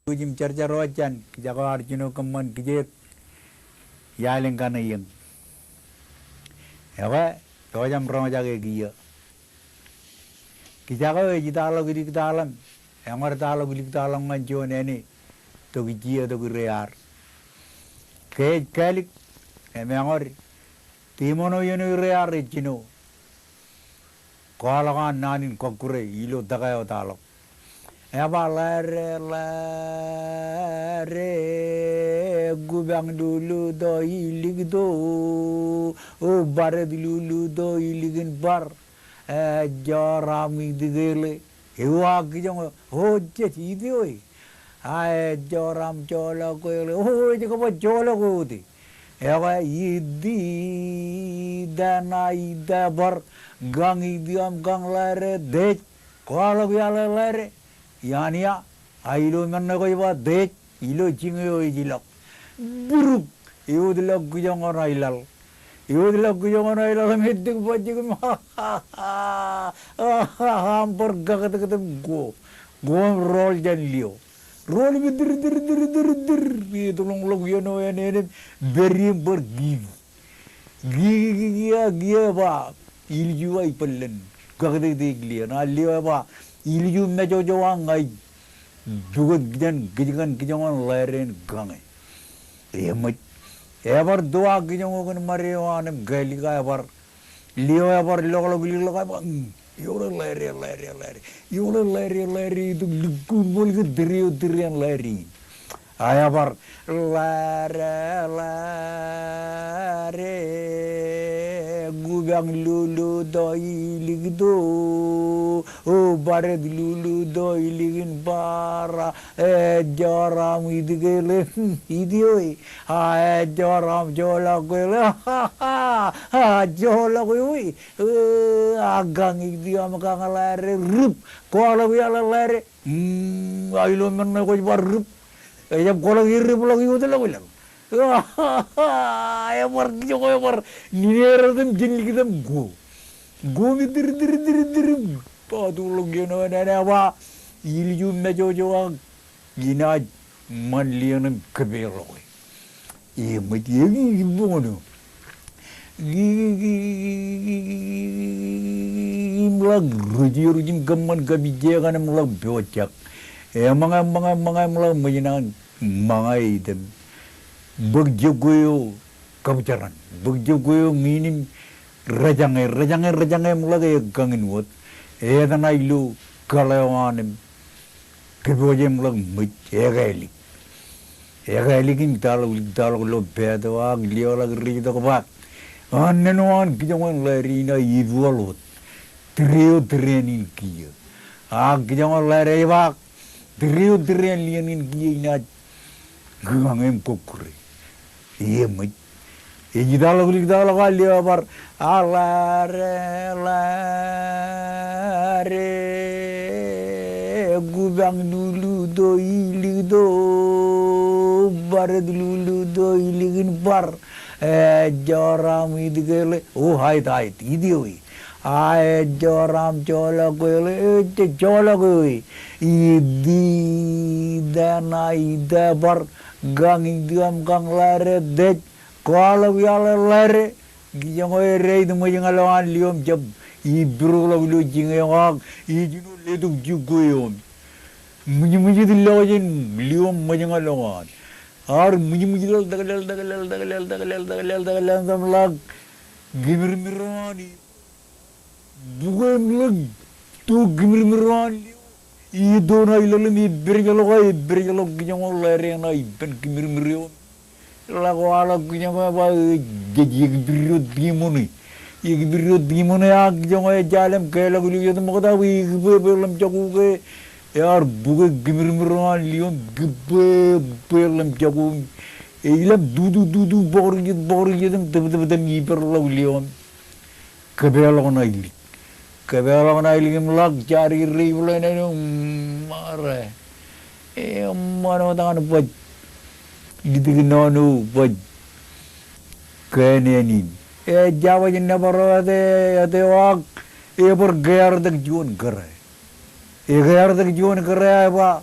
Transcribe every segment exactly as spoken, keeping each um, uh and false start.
Ilo jim jar jar wōt jān, kijako ar jino kōṃṃan kijeet iaḷ in kaṇe iien. Ekwe, eo jam roñjake kiiō. Kijako ej itaḷọk iliktaḷ im eñor taḷọk iliktaḷ ñan juon āne, tok ijjiō tok irear. Ke ej kālik, im eñor, tiṃoṇo iien eo irear ej jino. Kwaḷọk an naan in kọkkure ilo tōka eo taḷọk. Eba ḷaere, ḷaere, kupañ luluto ilikto, o, bar ed luluto ilikin bar, ejjoor aṃ itikōle. Ewi ak kijoñ eo, o, jej itioi. A ejjoor aṃ joḷọk kwe ḷe, o, ej kab joḷọk kwe ote. Ekwe iti, iten a iten bar, kañ iti aṃ kañ ḷaere, dej, kwaḷọk iaḷ eo ḷaere. Iaan ia, a ilo men ṇe kwōj ba dej, ilo jiñe eo ej ilọk. Būruk, ewōtlọk kijoñ eo ṇa ilaḷ. Ewōtlọk kijoñ eo ṇa ilaḷ im ej dik bajjek im, ha, ha, ha, ha, ha, im bar kakōtkōt im ko. Ko im rool jān lio. Rool im itir, itir, itir, itir, itir. Etōḷọñḷọk iien eo āne, āne im pād im bar kiki. Kiki, kiki, a kiiō eba ilju ej bōlen. Kakōtkōt lio. Ṇa lio eba ilju mejojo ak ña ij pukot jān kōjkan kijoñ eo ḷaere in kañe. Eṃōj. Ebar to ak kijoñ eo kōn ṃade eo an im kālik a ebar. Lio ebar loḷọk ilikḷọk eba, mm, eoḷe ḷaere, ḷaere, ḷaere. Eoḷe ḷaere, ḷaere, itok likkuun ṃool ke tūr eo tūr eo an ḷaere in. A ebar, ḷaere, ḷaere, kupañ luluto ilikto, o, bar ed luluto ilikin bar, ejjoor aṃ itikōle, hm, itioi. A ejjoor aṃ joḷọk kwe ḷe, ha, ha, ha, joḷọk ewi. E, a kañ iti aṃ kañ ḷaere, rip, kwaḷọk iaḷ eo ḷaere. Mm, a ilo men ṇe kwōj ba rip. Ejab kwaḷọk, eripḷọk, ewōtlọk ilaḷ. Ha, ha, ha, ebar kijoñ eo ebar. Nine erot im jān likūt im ko. Ko im itir, itir, itir, itir im. Ba tuḷọk iien eo āne, āne eba ilju mejojo ak inaaj ṃan lio im kōpeḷọke. Eṃōj, ewi, ewi boñōn eo. Im ḷak rej ioḷ im kōṃṃan kapijje kaṇ im ḷak pojak. Eṃōñā, eṃōñā, eṃōñā im ḷak ṃōj in an ṃōñā eitan. Bōk jokwe eo kab jaran. Bōk jokwe eo ñin im rejañe, rejañe, rejañe im ḷak ekkañ in wōt. Etan ilo kaḷ eo an im kōpooj im ḷak ṃōj, ekālik. Ekālik im taḷọk, taḷọk ilo pāāt eo ak lio ḷak rej itok ba, an nōn eo an kijoñ eo an ḷaere in a ebuaḷ wōt. Tūr eo tūr eo an in kiiō. Ak kijoñ eo ḷaere ej ba, tūr eo tūr eo an lio in kiiō inaaj kūkañ im kọkkure. Eṃōj. Ej itaḷọk iliktaḷọk a lio ebar, a ḷaere, ḷaere, kupañ luluto ilikto, bar ed luluto ilikin bar, ejjoor aṃ itikōle, o, ait, ait, itioi. A ejjoor aṃ joḷọk kwe ḷe, ej joḷọk ewi. Iti, iten a iten bar, kañ iti aṃ kañ ḷaere, dej, kwaḷọk iaḷ eo ḷaere. Kijoñ eo ej ṃōjñā ḷọk an lio im jab ipiruḷọk ilo jiñe eo ak ijino letok jokwe eo im ṃwijṃwijit ḷọk jān lio im ṃōjñā ḷọk an. Ear ṃwijṃwij ḷọk, tōklel, tōklel, tōklel, tōklel, tōklel, tōklel, tōklel, im ḷak kimirmir eo an. Bukwe im ḷak to kimirmir eo an lio. Ito ṇa ilaḷ im epperej ḷọk, epperej ḷọk kijoñ eo ḷaere ṇa ippān kimirmir eo. Ḷak waḷọk kijoñ eo ba, e, jej, ekipir eo tiṃoṇe. Ekipir eo tiṃoṇe ak kijoñ eo ejjeḷọk im kāḷọk ilo iiō im ṃokta bwe ekipwe bwe ḷemjọkuk e. Ear bukwe kimirmir eo an lio im kipwe bwe ḷemjọkuk. Ej ilem tutu tutu bōkdikjot bōkdikjot im tōptōptōp im ippān ḷọk lio im kōpeḷọk ṇa ilik. Kōpeḷọk ṇa ilik im ḷak jar eo rej ippān eo, mm, ṃare. Eṃṃan wōt an baj. Itik naan eo baj. Kōn āne in. Ejja baj nōbar eo ate, ate eo ak. Ebar keartak juon kōrā. Ekeartak juon kōrā eba.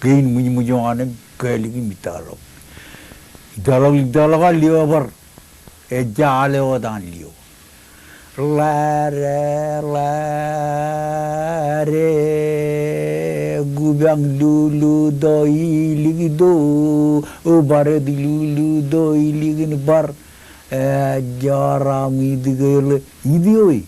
kein ṃwijṃwij eo an im kālik im italọk. Italọk, italọk, a lio ebar. Ejja al eo wōt an lio. Ḷare, ḷare, kupañ luluto ilikto, bar et luluto ilikin bar. Ejjorrāṃ iti ke ḷe, iti eo e.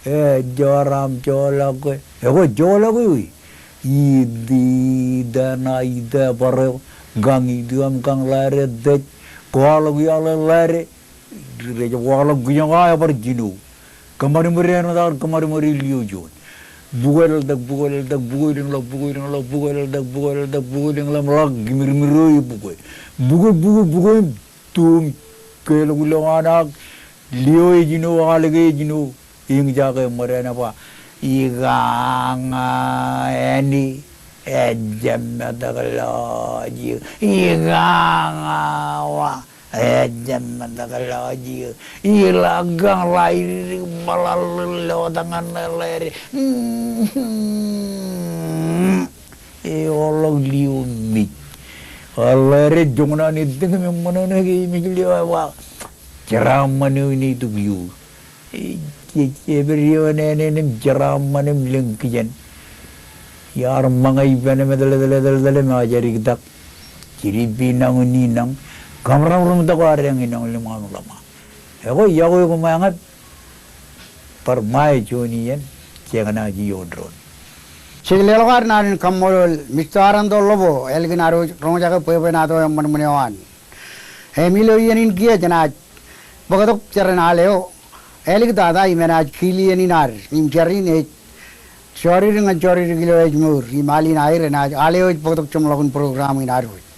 Ejjorrāṃ joḷọk ke, ekwe joḷọk eo e. Iti, iten, a iten bar eo, kañ iti aṃ kañ ḷare, tej, kwaḷọk iaḷ ḷare. Rej waḷọk kijoñ, a ebar jino. Kōṃadṃōd āinwōt aō kōṃadṃōd e lio juon. Bukwe ḷōḷtak, bukwe ḷōḷtak, bukwe ilōñḷọk, bukwe ilōñḷọk, bukwe ḷōḷtak, bukwe ḷōḷtak, bukwe ilōñḷọk, ḷọk kimirmir eo e bukwe. Bukwe, bukwe, bukwe im tuum keḷọk ilo an ak lio ej ino, ālōk e ej ino. Eñjake ṃōd eṇ ba, ikañ, a, āne, ejjab metak lọjik, ikañ, a, wa. Ejjab metak lọjik. Ilo kañ ḷadik ṃōḷaḷ ḷotak ñan ḷare. Eoḷọk lio mej. Ḷare joñan an ettōñ im eṃṃan an ke mej lio eo. Jeraaṃṃan eo in ej itok ioō. Ej, ej, ej pād ioon ānen im jeraaṃṃan im lōñ kijen. Iar ṃōñā ippān im eteltelteltel im ejja diktak. Jidik pi nañ in inañ. Kōmraṃṃan tok ad eñin nañ ḷōṃa im ḷōṃa. Ekwe, iọkwe koṃ eñin. Bar ṃae juon iien, jenaaj ioon doon. Jej leḷọk ad naan in kaṃṃoolol Mister Aranto Ḷobo, ālikin ad wōj roñjake bwebwenato eṃṃanṃan eo an. Im ilo iien in kiiō jenaaj bōktok jeren al eo āliktata im enaaj kile iien in ad im jar in ej jọridik ñan jọridik ilo ājmour im al in aer enaaj al eo ej bōktok jeṃḷọkin program in ad wōj.